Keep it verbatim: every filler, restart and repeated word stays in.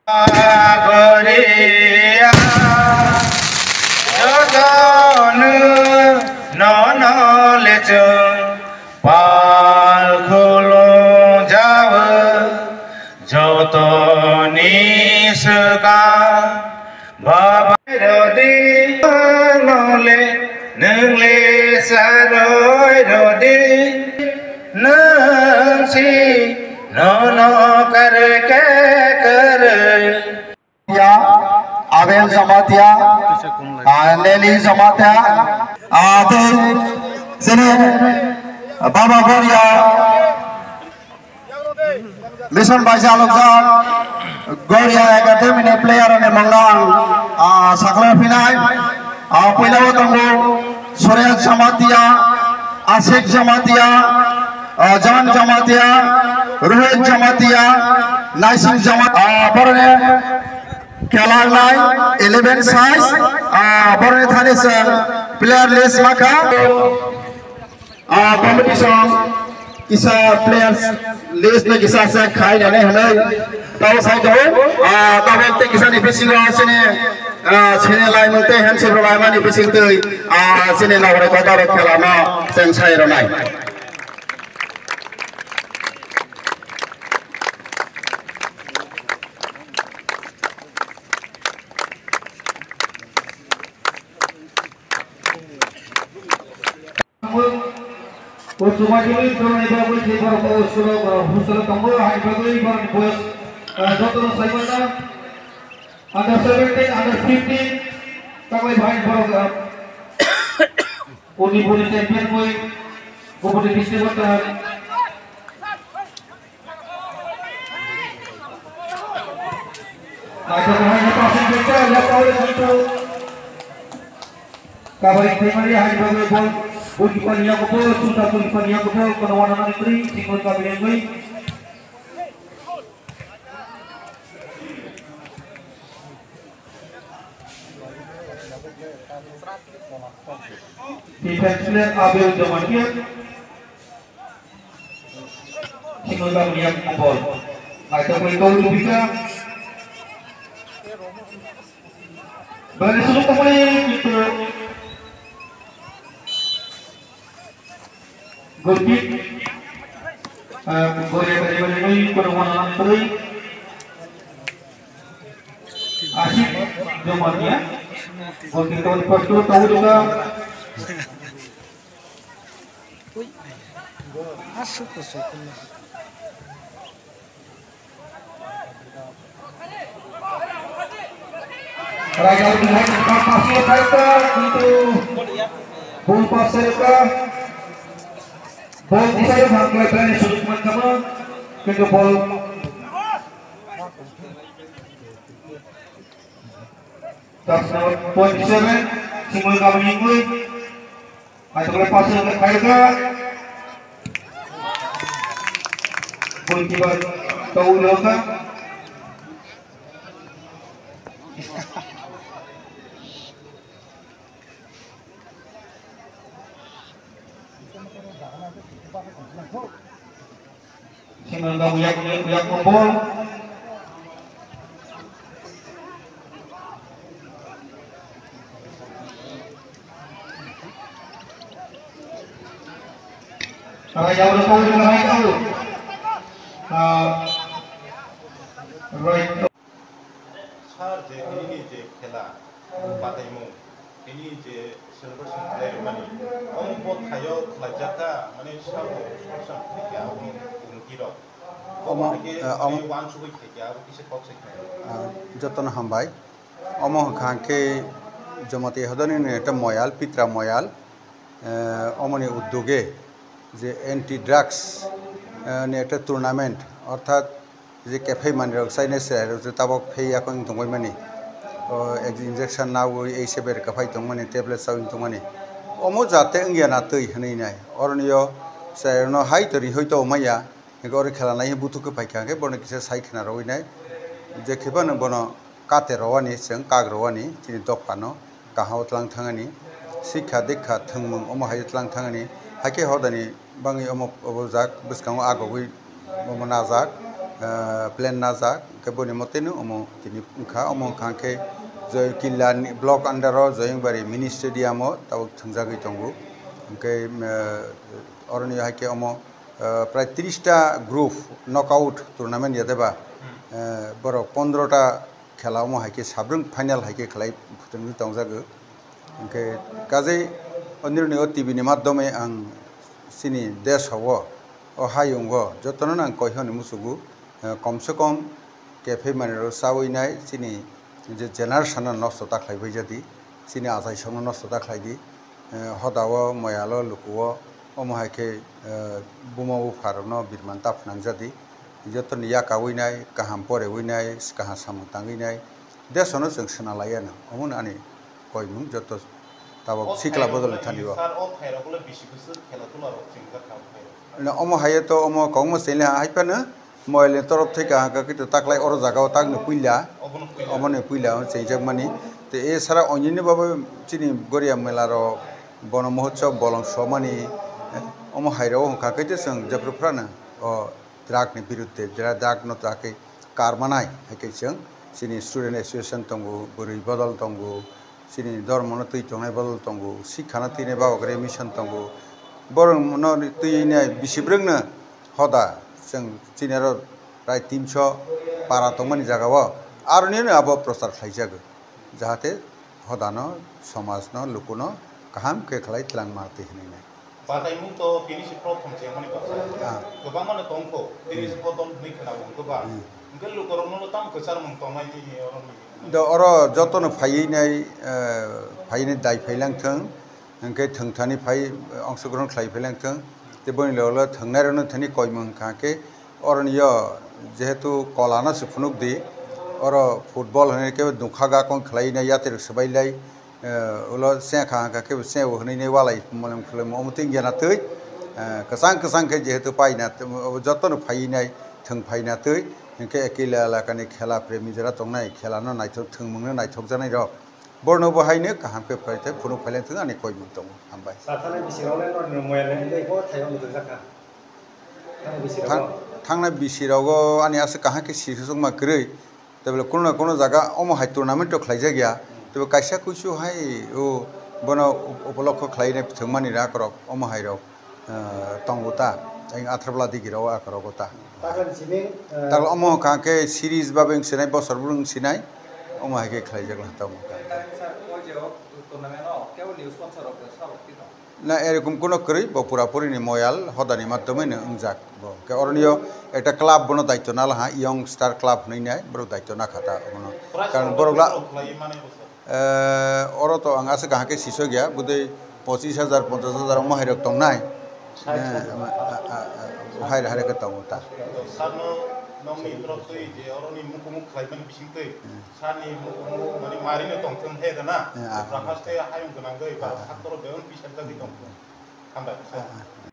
Goriya, jotono nono lechung pal khulung jawo, jotoni swkang baba rodi nole nungle saroi rodi nungsi nono karke kare. Ya, Abel Jamatia, ah, Nelly Jamatia, ah, tei sini Baba Goria, Mission bai jalokjak Goria Academy ni player ni mungno ang, ah, sakhlai phinai. Ah, puila o tongo Suresh Jamatia, Asik Jamatia, ah, John Jamatia, Rohit Jamatia, Naising Jamatia, ah, boroni Kelangnai eleven size, ah, boroni thani chwng player list makha. Ah, competition kisa players list no kisa se khai nani hwnwi tamo sai tongo. Ah, tamo tei kisa ni bisingo sini, ah, sini lai mung tei handshake rok lai mani bising twi, ah, sini nogorok kotor khela no chwng sai rwnai. O chubaini borokni bagwi tei borok o suro, o husoro tongo, hai bagwi borokni boyos, ah, jotono sai mano. Under seventeen, under fifteen, taklai bahai borok, ah, uni boni champion wi, kubuni district o ta. Naithothok hai no passing khe left out e khanto. Kabari khaimani hai bagwi bol, goalkeeper ni yago bol, chuta goalkeeper ni yago bol, kono wana nani kwrwi, sikon kabari wngwi. Defense player Abel Jamatia. Singul bang liap bol. Naithothok khe goal rubika. Bani sulu tongmani kintu goal kick. Ah, goal ya bani bani bani kono wana nang twi. Asik Jamatia. Goal kick tongmani post tong rubika. Ui. Asuk kusuk. Raja Abdul Hamid pass fighter, kintu ball pass fighter. Ball di saya bang kelai kelai sudut man kamu, kintu ball. That's number twenty-seven, Simon Kamini Ingui. Aitokle pass khaika. Goalkeeper tau doka. Singwrwng kha uyak, uyak, uyak bol. Right out, right out. Ah, right. Sir, je tini ni je khela, bataimung, tini je celebration khlai rwmani, omo bo thaio khlaijak kha, mane sabo solution khai khe abo committee rok. Omo, Omo hai khe eh, omo tini wansugwi khai khe abo kisa kok se khlai. Ah, jotono hambai. Omo hwnkha khe Jamatia hodani ni ekta moyal, Pitra moyal. Eh, omoni uddoge je anti drugs, eh, ni ekta tournament, orthat je kephai manwirok chainai chwrairok je tabok phei yakung tongbaimani, o, injection naui ei se ber kwphai tongmani, tablet chaui tongmani, omo jate wngya na twi hwnwi nai. Oronio chwrairokno hai to rihoi to manya, hwnkhe oro khela nai buthuk khe phaikha hwnkhe bono kisa sai khna rwui nai, je khiphano bono kate rwani, chwng kak rwani, chini dophano kaham o tlang thangani, sikha dikha thwngmung omo hai tlang thangani, hakhe hodani bangwi omo obojak bwskango agogwi omo najak, ah, plan najak, hwnkhe boni moteno omo tini wngkha. Omo wngkha khe Joy Killa ni block under o Joyongbari mini stadium o tabuk thwngjagwi tongo. Hwnkhe, ah, oroni hai khe omo, ah, prai tris ta group knockout tournament ya de ba, ah, borok pondro ta khela omo hai khe sabrwng final hai khe khlai phutwrwngwi tongjago. Hwnkhe kajei onironi o T V ni madhyome ang chini desh o, o hayung o jotono ang koi hwnwi muchugo, eh, kom se kom kephai manwi rok chawi nai chini je generation no nosto ta khlai bai jadi, chini achaisong no nosto ta khlai di, eh, hoda o moyal o luku o omo hai khe, eh, buma bupha rok no birman ta phnang jadi. Joto ni yakawi nai, kaham porewi nai, kaham samung tangwi nai, desh no chwng swnam lai ya no. Omo no ani koimung joto tabok sikla bodol ni thani o. Sir, o phairok le bisi bwswk khela dula rok chengkha kha o phairok. Na omo hai to omo kongma chengli hai phano moyal ni torop thai kaham khe to taklai oro jaga o tak no puila. Obo no puila. Omo no puila o chengjak mani. Te e sara onini babo chini Goria mela rok bono mohotsob bolong somani, eh, omo hai rok o hwnkha khe to chwng jephru phra no o drug ni birudde, dra-, drug no ta khe karmanai, hai khe chwng chini student association tongo, bwrwi bodol tongo, chini dormo no twi tongnai bodol tongo, sikha no twinai Baba Gre mission tongo, borok no twi nai bisi bwrwng no hoda chwng chini aro prai tinso para tongmani jaga o aroni no abo prochar khlai jago. Jahate hodano, somajno, lukuno kaham khe khlai twlangma twi hwnwi nai. Bataimung to tini se prothom se mani baksa. Ah. Kwbangma no tongkho, tini se Hmm. bodol hwnwi khwna bo hwnkhe ba. Hmm. Hwnkhe lukurokno tamo kwcharmung tongnai nini oro nini. Do oro jotono phaiwi nai, eh, phaiwi nai dai phailang thung. Hwnkhe thwngthani phai, eh, ongshogrohon khlai phailang thung. Tei boni loge loge thwngnairokno thani koimung wngkha khe, oroni o jehetu kola no se phunuk di, oro football hinwi khe nukha gakong khlai nai yatrwk swbai lai, eh, ulo chekha hwnkha khe bo chebo hinwi nai walai mole mole omo twi wngya na twi, eh, kwchang kwchang khe jehetu paina twi, obo jotono phaiwi nai thwng phaina twi, hinkhe ekila elakani khela premi jora tongnai, khela no naithok, thwngmung no naithok janai rok. Borno bo haino kaham khe phai thai phunuk phailang thung ani koimung tongo. Hambai. Sa thani bisi rok le norni moyal ni wngwi bo thaibo muchung jakha. Thani bisi rok Thang-, bo. Thangnai bisi rogo ani aswk kaham khe sisukma kwrwi. Tei bole kono na kono jaga omo hai tournament rok khlai jak ya. Hmm. Tei bo kaisa kuisu hai o bono up-, upolokho khlai nai thwngmani rak rok omo hai rok. Ah, tongo ta, ang Atharpla digi rao aka rogo ta. Takle sini, eh, Takle omo hwnkha khe series ba beng sinai, bosor bwrwng sinai, omo hai khe khlai jak la tongo. Sir, o je o tournament o kebo ni sponsor rok sa rok tino? Na, erokom kono kwrwi, bo pura puri ni moyal hodani madhyome no wngjak bo. Khe oroni o ekta club bono daityo na laha, Young Star Club hwnwi nai, borok daityo na kha ta obono. Prize Karon rok borok la, bwswk rok khlai mani bo, sir? Eh, oro to ang aswk kaham khe sisok ya, budui pochis hajar, ponchas hajar omo hai rok tongnai. Sait hajar. Eh, ama, a, a, a, hai, hai khe tongo ta. Sano nongni borok twi je oroni mukumuk khlaimani bisingtwi Hmm. sani mukumuk mani marino tongthung he da na. Eh, ah, Rakhas ah. Tei hayung gwnangwi ba Ah, ah. Haktoro beon bisar jagwi tongthung. Hambai, sir. Ah, ah.